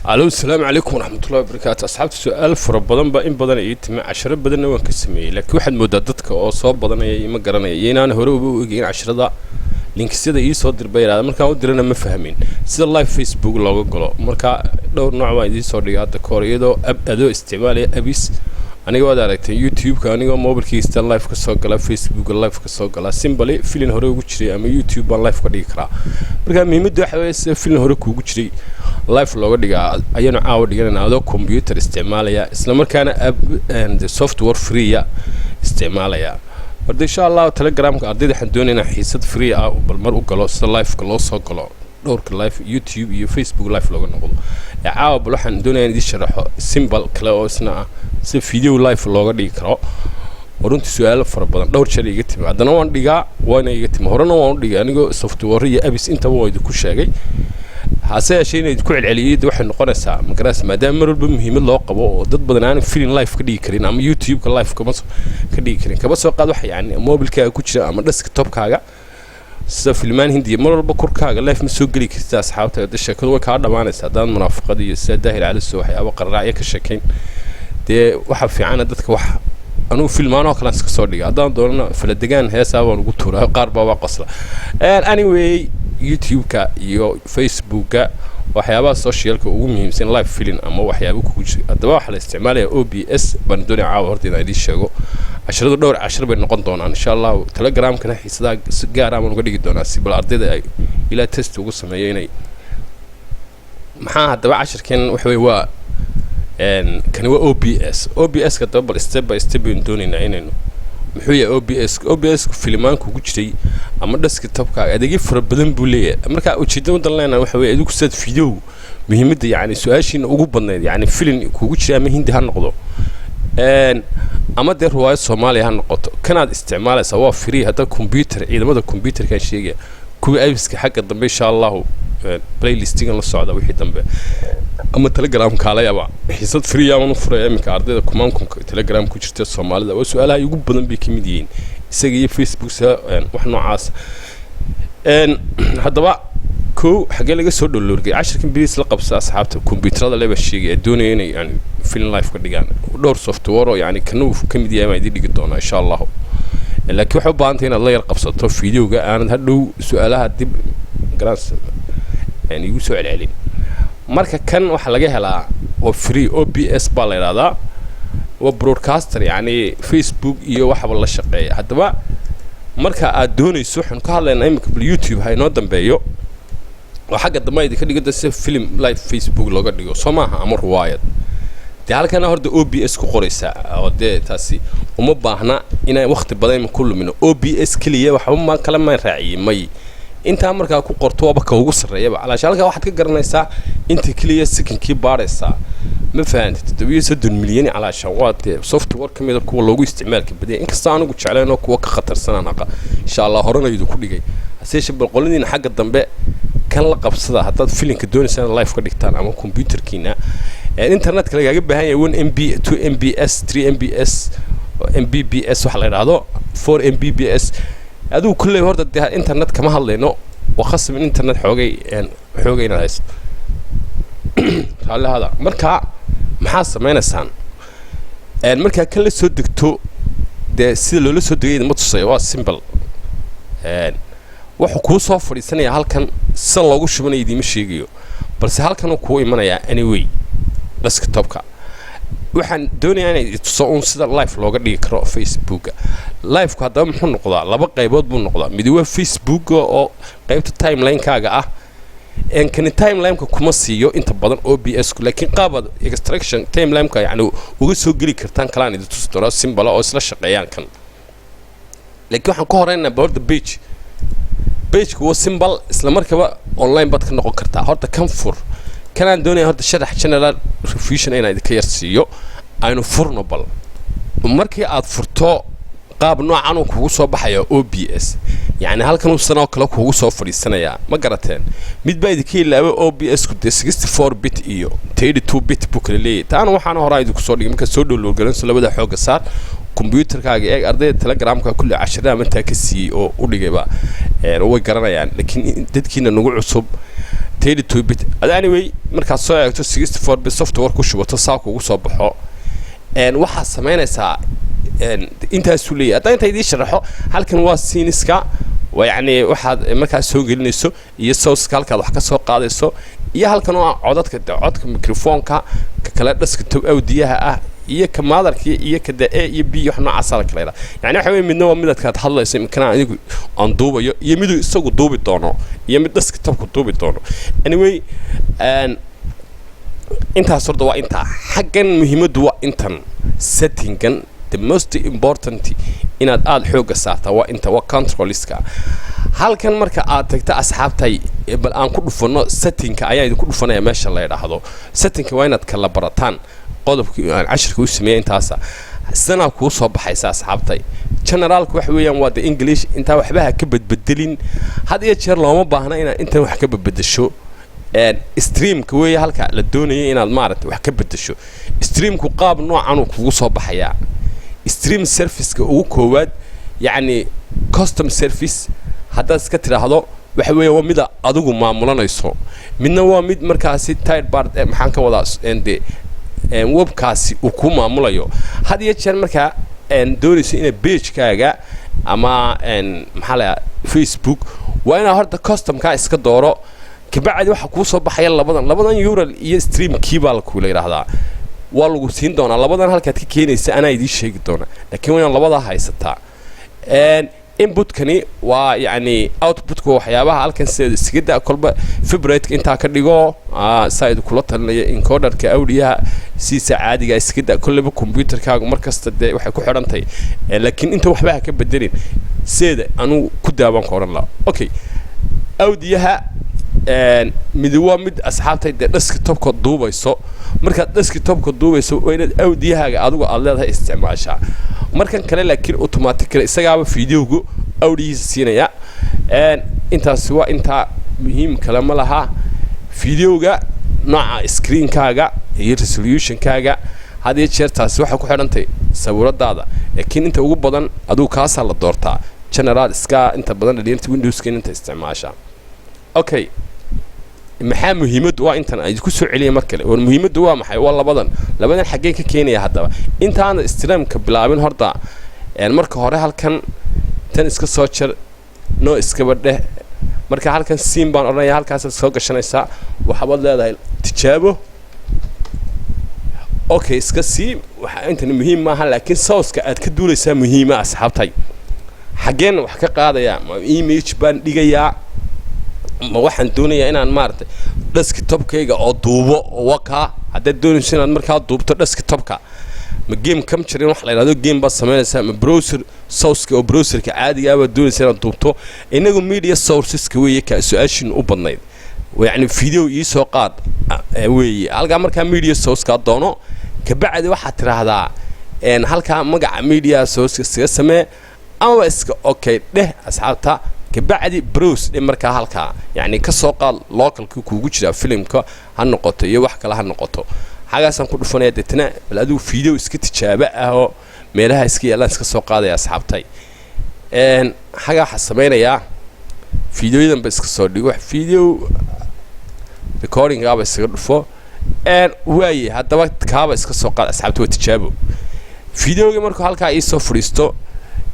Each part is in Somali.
Alo, asalaamu calaykum waraxmatullahi wabarakaatu. Asxaabta, su-aal fara badan baa in badan ii timi, casharo badanna waan ka sameeyey, laakiin waxaad moodaa dadka oo soo badanaya ima garanaya iyo inaan hore uba u egeyn. Casharada linkisyada ii soo dirba yidhahda, markaan u dirana ma fahmin sida live Facebook looga galo. Marka dhowr nooc baan idiin soo dhigay hadda kahor, iyadoo adoo isticmaalaya apps. Aniga waad aragtay YouTube-ka, anigoo mobilkiista live ka soo gala, Facebooka live ka soo gala, simply filin hore ugu jiray ama YouTube baan live ka dhigi karaa. Marka muhiimadda waxa weeye sida filin hore kuugu jiray live looga dhigaa ayaanu caawa dhiganayna, adoo computer isticmaalaya, isla markaana app and software free ah isticmaalaya. Horta, insha Allah, Telegramka ardayda waxaan doonaynaa xiisad free ah bal mar u galo sida liveka loo soo galo, dhowrka live YouTube iyo Facebook live looga noqdo. Ee caawa bal waxaan doonayaa in idiin sharaxo simple kale oo isna ah sida video live looga dhigi karo, oo runtii su-aalo fara badan dhowr jeer iga timi. Haddana waan dhigaa, waana iga timi, horena waan u dhigay anigoo software iyo apps intaba waa idinku sheegay. Hase yeeshee, inay ku celceliyey waxay noqonaysaa magaras, maadaama mar walba muhiimad loo qabo oo dad badan aanan filin live ka dhigi karin ama YouTube-ka live kama ka dhigi karin. Kaba soo qaad waxa yani mobilkaaga ku jira ama desktopkaaga, sida filmaan Hindiya, mar walba korkaaga live ma soo geli karta. Asxaabta, de sheekadu way kaa dhammaanaysa haddaan munaafaqad iyo sida Daahir Caliso waxyaaba qararaacyo ka sheekayn. Dee waxa fiicana dadka wax anugu filmaan oo kalean iska soo dhiga, haddaan doonana faladegaan heesaa baan ugu tuuraa, qaar baa waa qosla. Anyway, YouTube-ka iyo Facebooka, waxyaabaha socialka ugu muhiimsan live film ama waxyaaba kugu jira. Haddaba waxaa la isticmaalaya OBS baan doonaya caawa horta inaan idiin sheego. Casharadu dhowr cashar bay noqon doonaan, insha Allahu. Telegramkana xiisadaha si gaar ah baan uga dhigi doonaa, si bal ardayda ay ilaa test ugu sameeyo inay maxaa. Haddaba cashirkeen waxa weye waa kani waa OBS. OBS ka daba bal step by step baynu doonaynaa inaynu muxuu yahay OBS. OBS filimaan kugu jiray ama desktopkaaga adeegyo fara badan buu leeyahay. Marka ujeedada wadan leenahay waxa weeye adigu sidaad video muhiimadda, yacni su-aashiina ugu badnayd, yacni filin kugu jira ama Hindi ha noqdo ama dee riwaayad Soomaaliya ha noqoto, kanaad isticmaalaysaa waa free. Hadda computer, ciidamada computerkaan sheegaya, kuwa appska xagga dambe, insha Allahu, playlistigan la socda wixii dambe ama Telegram kaalayaba xiisad free aman u furaya. Iminka ardayda kumaankunka Telegram ku jirta Soomaalida waa su-aalaha ugu badan bay ka mid yihiin, isaga iyo Facebook sa wax noocaas. Haddaba kow, xaggee laga soo downloadgay cashirkan? Please la qabsa asxaabta kombyuutarada leba sheegaya doonaya inay yani film live ka dhigaan. Dhowr software oo yani kana uu ka mid yahay baan idiin dhigi doonaa, insha Allahu, laakiin waxay u baahan tahay inaad la yar qabsato videoga, aanad hadhow su-aalaha dib garans yani igu soo celcelin. Marka kan waxaa laga helaa waa free, OBS baa la yidhahdaa, waa broadcaster, yacni Facebook iyo waxaba la shaqeeya. Haddaba marka aad doonayso, waxaanu ka hadlaynaa iminka bal YouTube ha inoo dambeeyo oo xagga dambe idinka dhigada sida film live Facebook looga dhigo, soo maaha, ama ruwaayad. Dee halkana horta OBS ku qoraysaa, oo dee taasi uma baahna inaan waqti badan ima ku lumino. OBS keliya, waxba ma kale maan raaciyey may. Intaa markaa ku qorto waaba ka ugu sarreeyaba. Calaasha halkaa waxaad ka garanaysaa inta keliya secondkii baadhaysaa, ma fahantay? 37 milyan calaashan waa dee software ka mida kuwa loogu isticmaalka badaya, inkastoo anigu jeclayn oo kuwa ka khatarsanaan aqa, insha Allah, horena idinku dhigay. Hase yeeshee bal qoladiina xagga dambe kan la qabsada haddaad filinka doonaysaan live ka dhigtaan ama computerkiina internetka lagaaga baahan yahay 1 MB, 2 MBS, 3 MBS, MBBS waxa la yidhaahdo, 4 MBBS. Adigu kolley horta dee internet kama hadlayno, waa khasab in internet xoogay xoogay inaad hayso, raallihada. Marka maxaa samaynaysaan markaa kan la soo degto? Dee sida loola soo degay ma tusaya, waa simple. Wuxuu kuu soo fadhiisanayaa halkan, sida loogu shubanayo idiima sheegayo, balse halkanuu kuu imanayaa. Anyway, desktopka waxaan doonayaa inay tuso uun sida live looga dhigi karo Facebooka liveku. Haddaba muxuu noqdaa? Laba qaybood buu noqdaa. Midi waa Facebooka oo qaybta timelinekaaga ah. Kani timelineka kuma siiyo inta badan OBS ku, laakiin qaabaad extraction timelineka yani uga soo geli kartaan kalaan idin tusi doonaa, simple oo isla shaqeeyaan kan. Laakiin waxaan ka horeynaa horta page. Pageka waa simple, isla markaba online baad ka noqon kartaa. Horta kan fur, kanaan doonaya horta sharax general revision inaan idinka yar siiyo. Aynu furno bal. Markii aad furto, qaab noocan uu kugu soo baxaya OBS, yacni halkan sanoo kale kugu soo fadhiisanayaa, ma garateen? Mid baa idinka ilaaway, OBS ku dee 64 bit iyo 32 bit buu kala leeyahay. Taana waxaana horaa idinku soo dhigay. Markaad soo download garanayso, labada xoogga saar, kombyuutarkaaga eeg. Ardayda Telegramka kulli cashiraha mantaa ka siiyey oo u dhigayba way garanayaan, laakiin dadkiina nagu cusub 32 bit. Anyway, markaad soo eegto 64 bit software ku shubato, saa kugu soo baxo, waxaad samaynaysaa intaasuu leeyahay. Haddaan inta idiin sharaxo, halkan waa sceneska, waa yacni waxaad markaas soo gelinayso, iyo sourceka halkaad wax ka soo qaadayso, iyo halkan oo ah codadka, de codka microphoneka, ka kale desktop audioha ah, iyo ka motherka, iyo ka de A iyo B, wax noocaasa la kala yidhaha. Yani waxa weye, midna waa midadkaad hadlayso imikana anigu aan duubayo, iyo miduu isagu duubi doono, iyo mid desktopku duubi doono. Anyway, intaas horta waa intaa. Xaggan muhiimaddu waa intan settingan. The most important inaad aada xoogga saartaa waa inta, waa controlska. Halkan marka aad tagta, asxaabtay, bal aan ku dhufanno settingka ayaa idinku dhufanaya. Meesha la yidhaahdo settingka waa inaad kala barataan. Qodobkii aan cashirka u sameeyay intaasa sidanaa kuu soo baxaysa, asxaabtay. Generalku waxa weeyaan waa the English. Intaa waxba ha ka badbedelin. Had iyo jeer looma baahna inaad intan wax ka badbedesho. Streamka weeye halka la doonaya inaad maaragtay wax ka bedesho. Streamku qaab noocanuu kugu soo baxayaa. Stream serviceka ugu koowaad, yacni custom service haddaad iska tidhaahdo, waxa weeya waa mida adigu maamulanayso. Midna waa mid markaasi third party, maxaan ka wadaa, de webkaasi uu ku maamulayo. Had iyo jeer markaa doonayso inaad pagekaaga ama maxaa la Facebook, waa inaad horta customkaa iska dooro. Kabacdi waxaa kuu soo baxaya labadan URL iyo stream key baa lakula yidhaahdaa. Waa lagu siin doonaa labadan. Halkaad ka keenaysa anaa idiin sheegi doona, laakiin waa inaad labadaa haysataa. Inputkani waa yacni outputka, waxyaabaha halkan sideeda iskaga da. Kolba bitratka intaa ka dhigo, saa idinkula talinaya. Encoderka audioha sidiisa caadiga iskaga da. Kolleyba computerkaagu mar kasta dee waxay ku xidhantahay, laakiin inta waxba ha ka bedelin, sideeda anugu ku daabaan ka odhan laha. Okay, audioha midi waa mid, asxaabtay, dee desktopka duubayso. Markaad desktopka duubayso waa inaad audiohaaga adigu aad leedahay isticmaashaa. Markan kale laakiin automatically isagaaba videogu audiohiisa siinaya. Intaasi waa intaa, muhiim kale ma laha. Videoga nooca, screenkaaga iyo resolutionkaaga, had iyo jeer taasi waxay ku xidhantay sawiradaada, laakiin inta ugu badan adigu kaasaa la doortaa. General iska inta badan dhalinyarta Windowska inta isticmaashaa. Okay, maxaa muhiimaddu waa? Intan aan idinku soo celiya mar kale. War muhiimaddu waa maxay? Waa labadan. Xaggeen ka keenaya haddaba? Intaana streamka bilaabin horta, marka hore halkan tan iska soo jar, noo iskaba dheh. Marka halkan scene baan odhanaya, halkaasaad soo gashanaysaa. Waxabaad leedahay tijaabo. Okay, iska sii. Waxa intan muhiim maaha, laakiin sourceka aad ka duulaysaa muhiima. Asxaabtay, xaggeen wax ka qaadayaa? Ma image baan dhigayaa? Ma waxaan doonayaa inaan maaragtay desktopkayga oo duubo oo wakaa? Haddaad doonayso inaad markaa duubto desktopka, ma game capturing wax la yidhahdo game baad samaynaysaa, ma browser sourceka oo browserka caadiga ah baad doonaysa inaad duubto? Inagu media sourceska weeye ka su-aashiinu u badnayd, yacni video ii soo qaad weeye. Halkaa markaa media sourcekaa doono. Kabacdi waxaad tidhaahdaa halkaa magaca media sourceka iskaga samee amaba iska okay dheh, asxaabta. Kabacdi browse dhe. Markaa halkaa yacni ka soo qaad localkii kuugu jiraa, filimka ha noqoto iyo wax kale ha noqoto. Xagaasaan ku dhufanaya. Deetna bal adigu video iska tijaabo ah oo meelaha iska yaallaan iska soo qaadaya, asxaabtay. Xagaa waxaa samaynayaa videoyadan ba iska soo dhigo, video recordingaaba iskaga dhufo. Waaye haddaba kaaba iska soo qaad, asxaabta, waa tijaabo. Videoga markuu halkaa iisoo fadhiisto,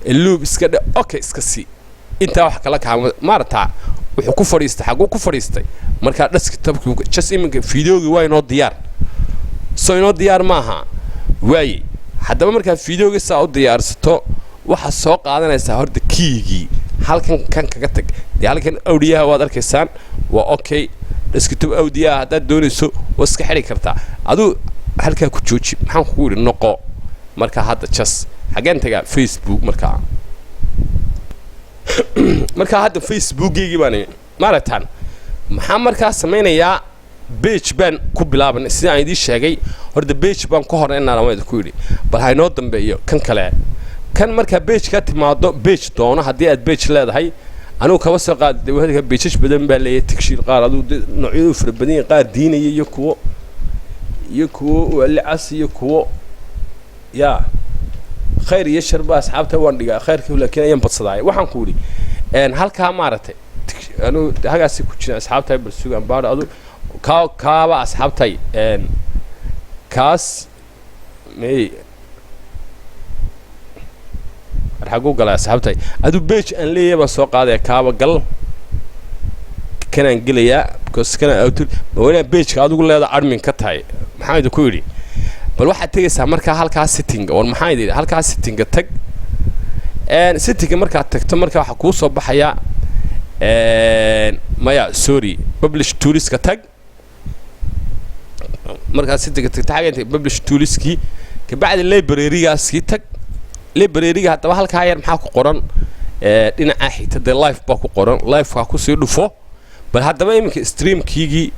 loop iska dhe, okay iska sii. Intaa wax kala kaama maaragtaa. Wuxuu ku fadhiistay, xaguu ku fadhiistay markaa? Desktopki. Just iminka videogii waa inoo diyaar. Soo inoo diyaar maaha? Waaye haddaba markaad videogii saa u diyaarsato, waxaad soo qaadanaysaa horta keygii. Halkan kan kaga tag dee. Halkan audioha waad arkaysaan, waa okay. Desktop audioha haddaad doonayso waa iska xidhi kartaa. Aduu halkaa ku jooji. Maxaan kugu yidhi? Noqo. Marka hadda just xaggeen tagaa? Facebook. Markaa hadda Facebookgeygii baan maaragtaan. Maxaa markaa samaynayaa? Page baan ku bilaaban sida aan idiin sheegay. Horta page baan ku horreynaa, waan idinku yidhi. Bal ha inoo dambeeyo kan kale. Kan markaa page ka timaado, page doono haddii aad page leedahay. Anigu kaba soo qaad de, pages badan baa leeyahay. Tigshiil qaar aduu noocyadu fara badan yahay, qaar diinaya iyo kuwo walicas iyo kuwo yaa khayr iyo sharba, asxaabta, waan dhigaa khayrka, laakiin ayaan badsadaay. Waxaan ku idhi halkaa maaragtay Anu hagaasi ku jiran, asxaabtay, bal sugaan baadho. Adu kaa kaaba, asxaabtay, kaas may war xaguu galay, asxaabtay? Adu page aan leeyahay baan soo qaadaya. Kaaba gal, kanaan gelayaa because kanaan auto ma waa inaan pageka adigu leeda admin ka tahay. Maxaan idinku yidhi? Bal waxaad tegaysaa markaa halkaa settinga. War maxaan idin yidhi? Halkaa settinga tag. Settinga markaad tagto, marka waxaa kuu soo baxaya, maya, sorry, publish toolska tag. Markaad settinga tagto, xagga intay publish toolskii, kabacdi librarygaaskii tag. Libraryga haddaba halkaa yar maxaa ku qoran? Dhinaca xigta dee live baa ku qoran. Livekaa kusii dhufo. Bal haddaba iminka streamkiigii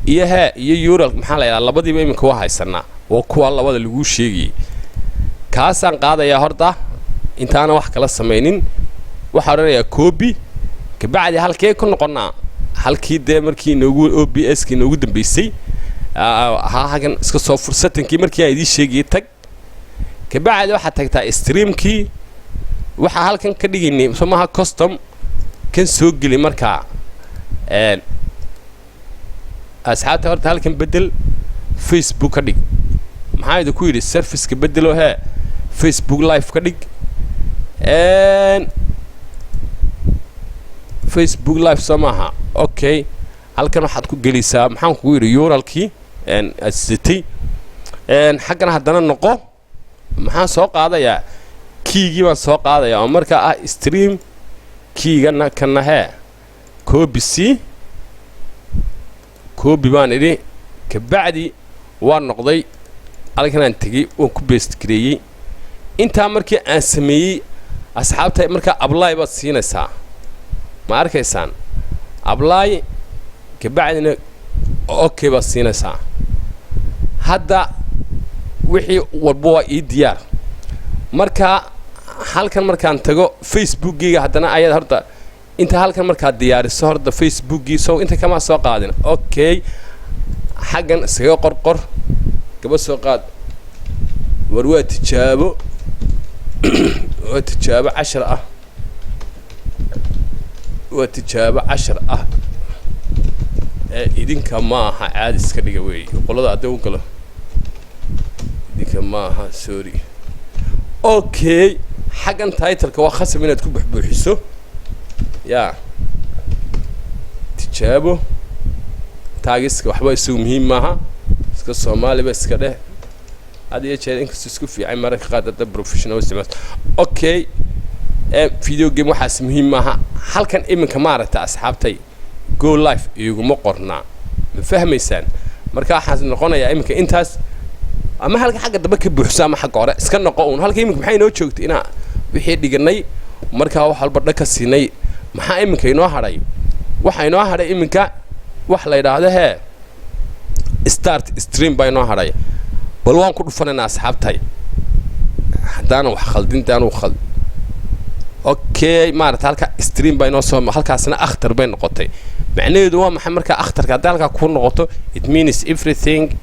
iyo hee iyo URL, maxaa la yidhaha, labadiiba iminka waa haysanaa. Waa kuwa labada laguu sheegayay. Kaasaan qaadayaa horta intaana wax kala samaynin. Waxaa odhanayaa copy. Kabacdi halkee ku noqonnaa? Halkii dee markii inoogu OBS kii inoogu dambeysay ha hagan iska soo fur. Settingkii markii aan idiin sheegayay tag. Kabacdi waxaad tagtaa streamkii. Waxaa halkan ka dhigaynay, soo maaha custom? Kan soo geli markaa. Asxaabta, horta halkan bedel, Facebook ka dhig. Maxaa idinku yidhi? Serviceka bedelo, hee, Facebook Live ka dhig. Facebook Live, soo maaha? Okay, halkan waxaad ku gelaysaa, maxaan kugu yidhi, URLkii aad sitay. Xaggana haddana noqo. Maxaan soo qaadayaa? Keygii baan soo qaadayaa oo markaa ah stream keygana. Kana hee copy c copy baan idhi. Kabacdi waa noqday, halkanaan tegey, waan ku paste gareeyey. Intaa markii aan sameeyey, asxaabta, markaa apply baad siinaysaa. Ma arkaysaan? Apply, kabacdina okay baad siinaysaa. Hadda wixii walba waa ii diyaar. Marka halkan markaan tago Facebookgeyga, haddana ayaad horta inta halkan markaad diyaariso horta Facebookgii so inta kamaa soo qaadin. Okay, xaggan iskaga qorqor, gaba soo qaad. War waa tijaabo, waa tijaabo cashar ah, waa tijaabo cashar ah ee idinka ma aha. Caadi iska dhiga weey qolada haddii u galo, idinka ma aha, sorry. Okay, xaggan titleka waa khasab inaad ku buxbuuxiso. Yaa tijaabo tagska waxba isagu muhiim maaha, iska Soomaaliba iska dheh. Had iyo jeer inkastoo isku fiican, mararka qaar hadda professional isticmaal. Okay, video game waxaas muhiim maaha. Halkan iminka maaragta, asxaabtay, go live iguma qornaa. Ma fahmaysaan? Marka waxaas noqonayaa iminka intaas ama halka xagga dambe ka buuxso ama xagga hore iska noqo uun. Halka iminka maxay inoo joogtay? Inaa wixii dhiganay, markaa wax walba dhan ka siinay. Maxaa iminka inoo hadhay? Waxa inoo hadhay iminka wax la yidhaahdo hee start stream baa inoo hadhay. Bal waan ku dhufanaynaa, asxaabtay, haddaanan wax khaldinta anuu khald. Okay, maarata halka stream baa inoo soo, halkaasna akhtar bay noqotay. Macnaheedu waa maxay? Markaa akhtarka haddii halkaa kuu noqoto, it means everything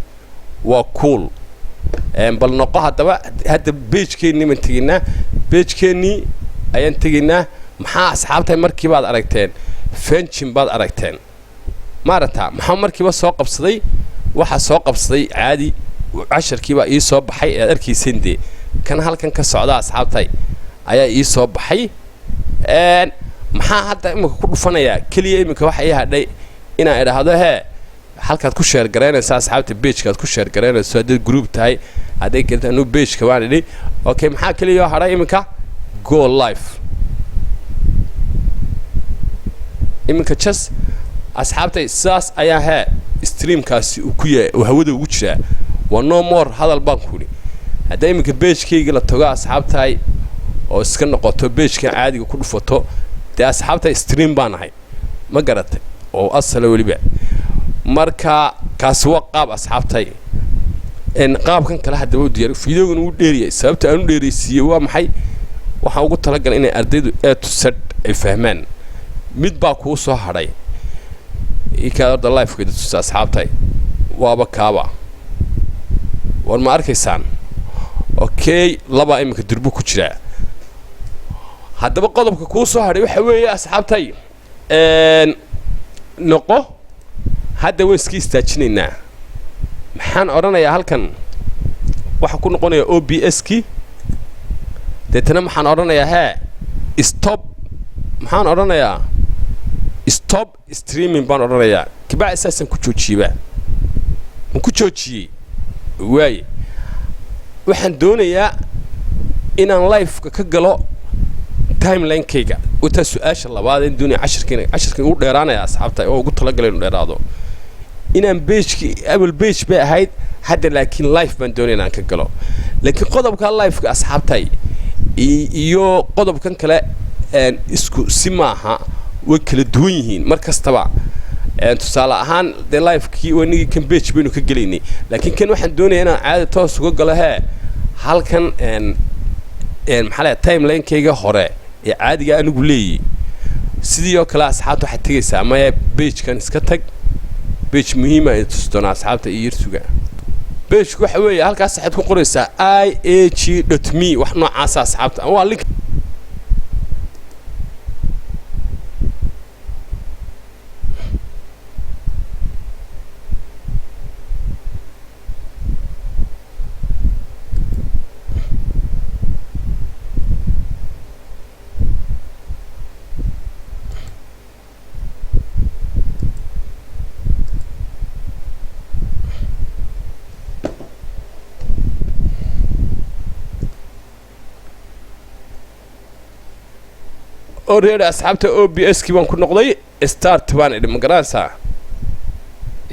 waa cool. Bal noqo haddaba. Hadda pagekeennii baan tegaynaa, pagekeennii ayaan tegaynaa. Maxaa, asxaabtay, markii baad aragteen? Fengine baad aragteen, maaragta? Maxaa markiiba soo qabsaday? Waxaa soo qabsaday caadi casharkii baa ii soo baxay ee aad arkayseen dee. Kan halkan ka socda, asxaabtay, ayaa ii soo baxay. Maxaa hadda iminka ku dhufanayaa keliya? Iminka waxa ii hadhay inaan idhaahdo hee halkaad ku share garaynaysa, asxaabta, pagekaad ku share garaynayso haddaad group tahay, hadday garta. Anuu pageka waan idhi. Okay, maxaa keliya hadhay iminka? Go live. Iminka just, asxaabtay, sidaas ayaa hee streamkaasi uu ku yahay, uu hawada ugu jiraa. Waa no more hadal baan ku idhi. Haddaa iminka pagekayga la tago, asxaabtahay, oo iska noqoto pagekan caadiga ku dhufato dee, asxaabta, stream baan ahay, ma garatay? Oo asala weliba. Marka kaasi waa qaab, asxaabtay. Qaabkan kale haddaba u diyaar. Videogan uu dheeriyay. Sababta aan u dheeraysiiyey waa maxay? Waxaan ugu talagalay inay ardaydu A to Z ay fahmaan. Mid baa kuu soo hadhay ikaad horta livekeeda tusa, asxaabtay. Waaba kaaba. War ma arkaysaan? Okay, labaa iminka durbo ku jiraa. Haddaba qodobka kuu soo hadhay waxa weeye, asxaabtay. Noqo hadda, waan iska istaajinaynaa. Maxaan odhanayaa? Halkan waxaa ku noqonaya OBS kii. Deetana maxaan odhanayaa? Hee, stop. Maxaan odhanayaa? Stop streaming baan odhanayaa. Kabacdi saasaan ku joojiyeyba. Ma ku joojiyey? Waaye, waxaan doonayaa inaan liveka ka galo timelinekayga. Wataa su-aasha labaad een doonaya. Cashirkan, cashirkan ugu dheeraanaya, asxaabta, oo ugu talagalay inu dheeraado. Inaan pagekii apple page bay ahayd hadda, laakiin live baan doonaya inaan ka galo. Laakiin qodobka liveka, asxaabtay, iyo qodobkan kale isku si maaha, way kala duwan yihiin mar kastaba. Tusaale ahaan, dee livekii wanigii kan page baynu ka gelaynay, laakiin kan waxaan doonaya inaan caadi toos uga galo. Hee, halkan maxaa leeyahay, timelinekayga hore ee caadiga anigu leeyahy. Sidii oo kale, asxaabta, waxaad tegaysaa, maya, pagekan iska tag. Page muhiima ay tusi doonaa, asxaabta iyo yarsuga. Pageku waxa weeye halkaas waxaad ku qoraysaa iag.me, wax noocaasa, asxaabta, waa link. Already, asxaabta, OBS kii baan ku noqday. Start baan idhi, ma garanaysaa?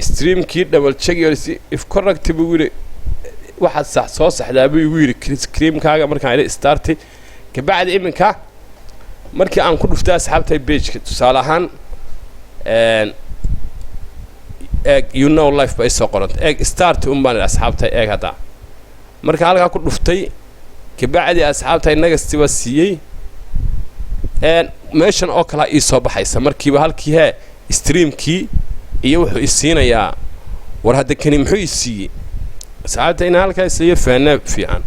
Streamkii double check your if correct buu yidhi. Waxaad sax soo saxdaa buu igu yidhi streamkaaga. Markaan idhi start, kabacdi iminka markii aan ku dhuftay, asxaabta, pageka, tusaale ahaan, eeg, you know, live ba isoo qoranta. Eeg, start un baan idhi, asxaabta. Eeg hadda, marka halkaa ku dhuftay, kabacdi, asxaabta, next baa siiyey. Meeshan oo kalea ii soo baxaysa markiiba halkii, hee, streamkii iyo wuxuu isiinayaa. War hadda kani muxuu i siiyey, asxaabta? Inaa halkaa isiiyo faana fiican.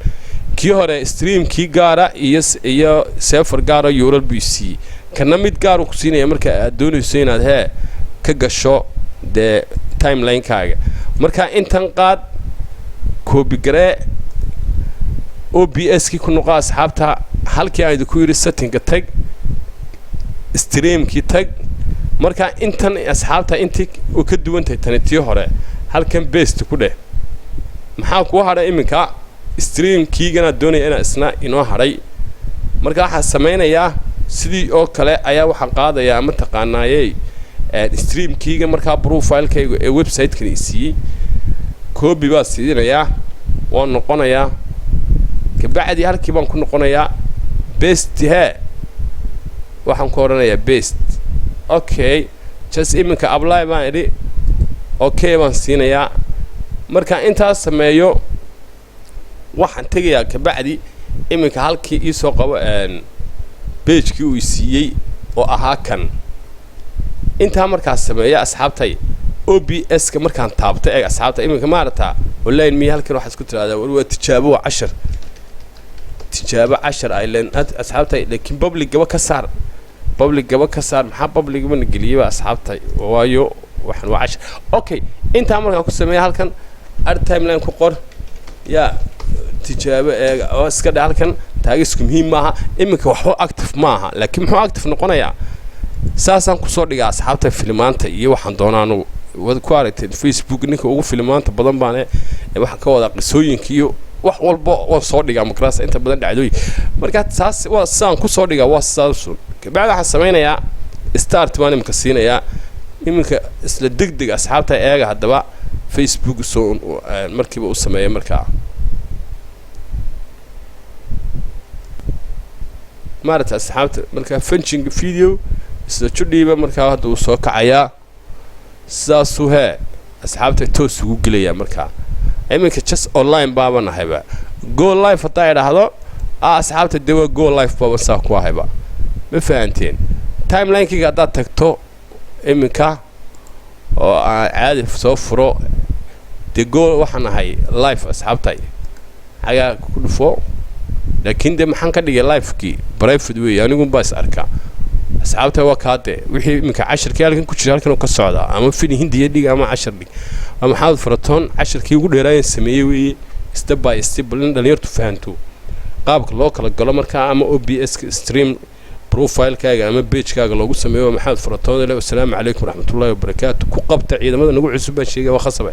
Kii hore streamkii gaara iyo server gaara URL buu isiiyey. Kana mid gaaru ku siinaya marka aad doonayso inaad, hee, ka gasho dee timelinekaaga. Marka intan qaad, copy garee, OBS kii ku noqo, asxaabta. Halkii aan idinku yidhi settingka tag, streamkii tag. Marka intan, asxaabta, intii way ka duwan tahay tani tii hore. Halkan paste ku dheh. Maxaa kuu hadhay iminka? Streamkiiganaad doonaya inaa isna inoo hadhay. Marka waxaa samaynayaa sidii oo kale ayaa waxaan qaadayaa, mataqaanaayey, streamkiiga markaa profilekayga ee website-kan i siiyey. Copy baa siinayaa, waan noqonayaa. Kabacdi halkii baan ku noqonayaa. Paste, hee, waxaan ku odhanayaa paste. Okay, just iminka apply baan idhi, okay baan siinayaa. Markaan intaas sameeyo, waxaan tegayaa kabacdi iminka halkii iisoo qabo pagekii uu siiyey oo ahaa kan. Intaa markaas sameeya, asxaabtay, OBS ka markaan taabto, eeg, asxaabta, iminka maaragtaa online miya. Halkan waxaad isku tiraahdaa, war waa tijaabo, waa cashar, tijaabo cashar aylen, asxaabtay. Laakiin public gaba ka saar, public gaba ka saar. Maxaa public bana geliyeyba, asxaabtay? Waayo waxaan waa cashar. Okay, intaa markaan ku sameeya, halkan add timeline ku qor, yaa tijaabo eega oo iska dhe. Halkan taagisku muhiim maaha iminka, waxba active maaha, laakiin muxuu active noqonayaa? Saasaan kusoo dhigaa, asxaabta, filimaanta iyo waxaan doonaa anugu. Waad ku aragteen Facebook ninka ugu filimaanta badan baane. Waxaan ka wadaa qisooyinka iyo wax walba waan soo dhigaa makraas, inta badan dhacdooyin. Marka saas waa sidaan kusoo dhigaa, waa sidaasun. Kabacdi waxaan samaynayaa start baan iminka siinayaa, iminka isla deg deg, asxaabta. Eega haddaba Facebook soo markiiba u sameeya. Markaa maaragta, asxaabta, markaa finishing video isla judhiiba markaa hadda uu soo kacayaa. Sidaasuu, hee, asxaabta, toos ugu gelayaa. Markaa iminka just online baaba nahayba. Go live haddaa idhaahdo, asxaabta, dee waa go live baaba saa ku ahayba. Ma fahanteen? Timelinekayga haddaad tagto iminka oo aan caadi soo furo, dee go waxaan ahay live, asxaabtay. Xagaa ku dhufo. Laakiin dee maxaan ka dhigay livekii? Private weeye, anigunbaa is arkaa. Asxaabta, waa kaade wixii iminka cashirkii halkan ku jira, halkan uu ka socdaa. Ama fili Hindiya dhig ama cashar dhig. Waa Maxamed Faratoon. Cashirkii ugu dheeraayan sameeyey weeye, step by step, bal in dhalinyartu fahanto qaabka loo kala galo markaa ama OBS ka stream profilekaaga ama pagekaaga loogu sameeyo. Waa Maxamed Faratoon. Wasalaamu calaykum waraxmatullahi wabarakaatu. Ku qabta ciidamada nagu cusub baan sheegaya, waa khasabe.